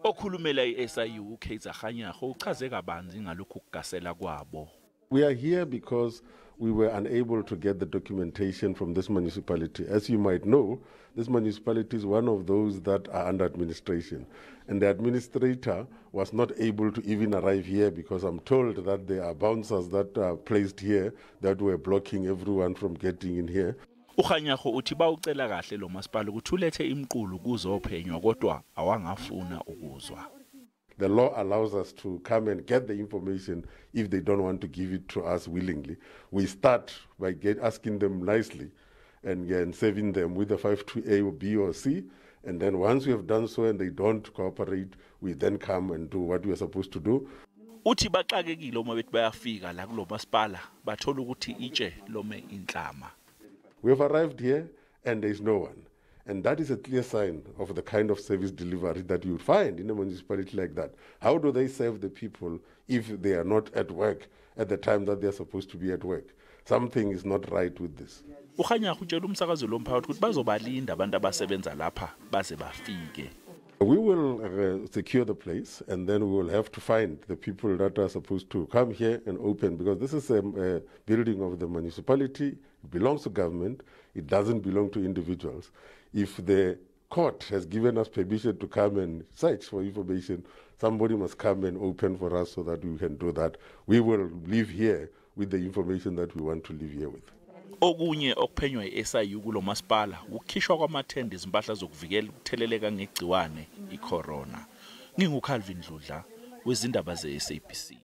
Okhulumela I-SIU uKaizer Kganyago uchaze kabanzi ngalokhu kugasela kwabo. We are here because we were unable to get the documentation from this municipality. As you might know, this municipality is one of those that are under administration. And the administrator was not able to even arrive here because I'm told that there are bouncers that are placed here that were blocking everyone from getting in here. Kganyago uthi bawucela kahle lo masipala ukuthi ulethe imqulu kuzophenywa kodwa awangafuna ukuzwa. The law allows us to come and get the information if they don't want to give it to us willingly. We start by asking them nicely and saving them with the 52A or B or C. And then once we have done so and they don't cooperate, we then come and do what we are supposed to do. Uthi baxakekile uma bethi bayafika la kulo masipala bathola ukuthi itshe lome inhlama. We have arrived here and there is no one. And that is a clear sign of the kind of service delivery that you would find in a municipality like that. How do they serve the people if they are not at work at the time that they are supposed to be at work? Something is not right with this. Kganyago utshela umsakazo lomphakathi ukuthi bazobalinda abantu abasebenza lapha baze bafike. We will secure the place and then we will have to find the people that are supposed to come here and open, because this is a building of the municipality. It belongs to government. It doesn't belong to individuals. If the court has given us permission to come and search for information, somebody must come and open for us so that we can do that. We will live here with the information that we want to live here with. Okunye okuphenywa i-SIU kulomasipala ukukhishwa kwamathenda izimpahla zokuvikela ukutheleleka ngegciwane icorona. NginguKalvin Dludla wezindaba ze-SABC.